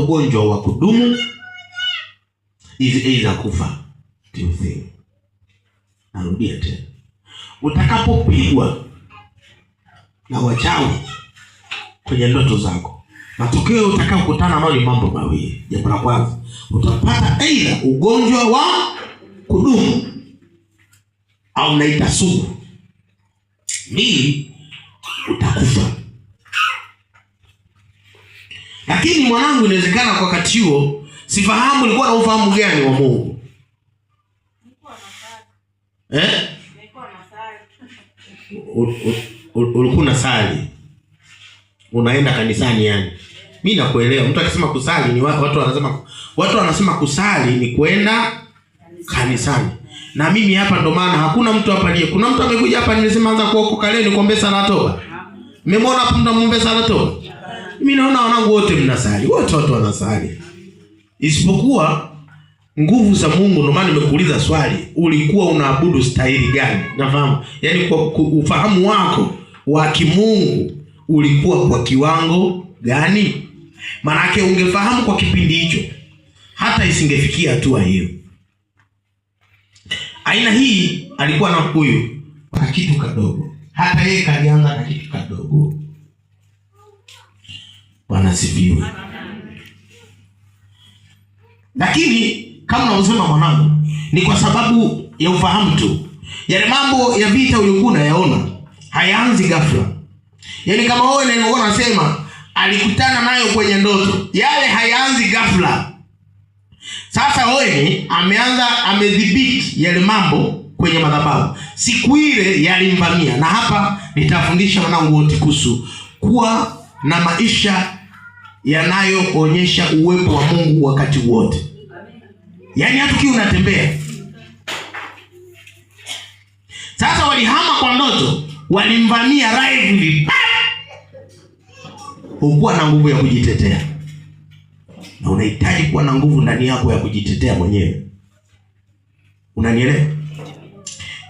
ugonjwa wa kudumu, is either kufa. Do you think? Narudia tena. Utakapopigwa na wachawi kwenye ndoto zako, matokeo utakayokutana nayo ni mambo mawili. Jambo la kwanza, utapata aidha ugonjwa wa kudumu au naita sugu. Mbili, utakufa. Lakini mwanangu, inawezekana kwa wakati huo sifahamu ulikuwa na ufahamu gani wa Mungu. Eh? Ulikuwa unasali. Unaenda kanisani yani. Mimi nakuelewa. Mtu akisema kusali ni watu wanasema, watu wanasema kusali ni kwenda kanisani. Na mimi hapa ndo maana hakuna mtu hapa aliye. Kuna mtu amekuja hapa nimesema anza kuokoka leo nikombe sala toba. Mmemwona hapo mtu amombe sala toba? Mimi naona wanangu wote mnasali. Wote watu wanasali. Isipokuwa nguvu za Mungu. Ndio maana nimekuuliza swali, ulikuwa unaabudu staili gani? Nafahamu. Yaani kwa ufahamu wako wa kimungu ulikuwa kwa kiwango gani? Maana ungefahamu kwa kipindi hicho hata isingefikia hatua hiyo. Aina hii alikuwa na huyu kwa kitu kadogo. Hata yeye kalianza na kitu kadogo. Bwana sifiwe. Lakini kama unavyosema mwanangu, ni kwa sababu ya ufahamu tu. Yale mambo ya vita ulikuwa unayaona hayaanzi ghafla. Yaani kama wewe nilikuwa nasema alikutana nayo kwenye ndoto, yale hayaanzi ghafla. Sasa wewe ameanza, amedhibiti yale mambo kwenye madhabahu. Siku ile yalimvamia. Na hapa nitafundisha wanangu wote kuhusu kuwa na maisha yanayoonyesha uwepo wa Mungu wakati wote. Yaani hata ukiwa unatembea. Sasa walihama kwa ndoto, walimvamia live. Hukuwa na nguvu ya kujitetea. Na unahitaji kuwa na nguvu ndani yako ya kujitetea mwenyewe. Unanielewa?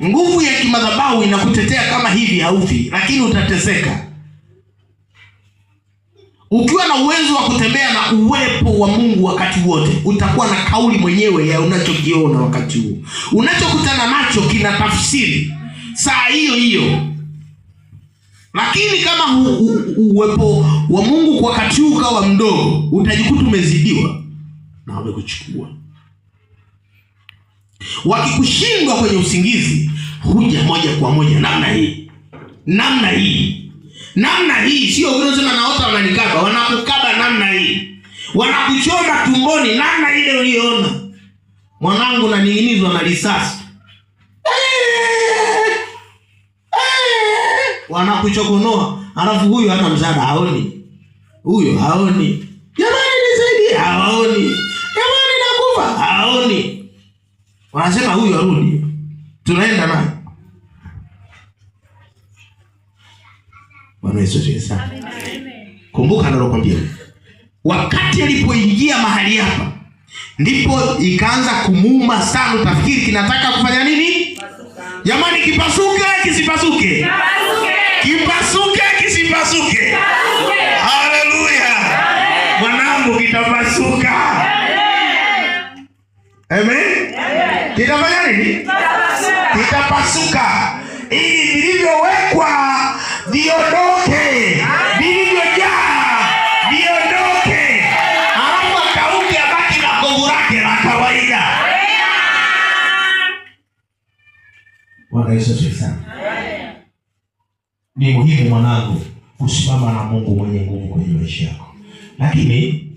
Nguvu ya kimadhabahu inakutetea kama hivi haufi, lakini utateseka. Ukiwa na uwezo wa kutembea na uwepo wa Mungu wakati wote, utakuwa na kauli mwenyewe ya unachokiona wakati huo. Unachokutana nacho kina tafsiri saa hiyo hiyo. Lakini kama uwepo wa Mungu kwa wakati huu ukawa mdogo, utajikuta umezidiwa na wamekuchukua. Wakikushindwa kwenye usingizi, huja moja kwa moja namna hii. Namna hii. Namna hii, sio unasema naota wananikaba, wanakukaba namna hii. Wanakuchoma tumboni namna ile uliyoona. Mwanangu naning'inizwa na risasi. Wanakuchokonoa, alafu huyu hana msaada, haoni. Huyo haoni. Jamani nisaidie, haoni. Jamani nakufa, haoni. Wanasema huyu arudi. Tunaenda naye. Bwana Yesu asifiwe sana. Kumbuka nalokuambia. Wakati alipoingia mahali hapa, ndipo ikaanza kumuuma sana, utafikiri kinataka kufanya nini? Jamani kipasuke, kisipasuke? Kipasuke, kisipasuke? Haleluya. Mwanangu kitapasuka. Amen. Kitafanya nini? Kitapasuka. Ili vilivyowekwa viondoke, vilivyojaa viondoke, alafu akauke abaki na kovu lake la kawaida. Bwana Yesu asifiwe sana. Ni muhimu mwanangu kusimama na Mungu mwenye nguvu kwenye maisha yako. Lakini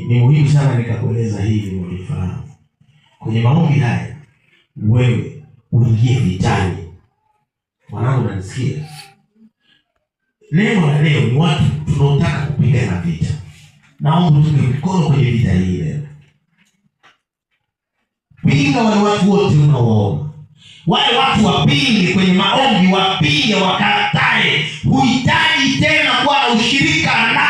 ni muhimu sana nikakueleza hivi ulifahamu. Kwenye maombi haya wewe uingie vitani. Mwanangu unanisikia? Neno la leo ni watu tunaotaka kupigana vita. Naomba tuunge mkono kwenye vita hii leo. Pinga wale watu wote unaowaona. Wale watu wapinge kwenye maombi, wapinge, wakatae. Huhitaji tena kuwa na ushirika nao.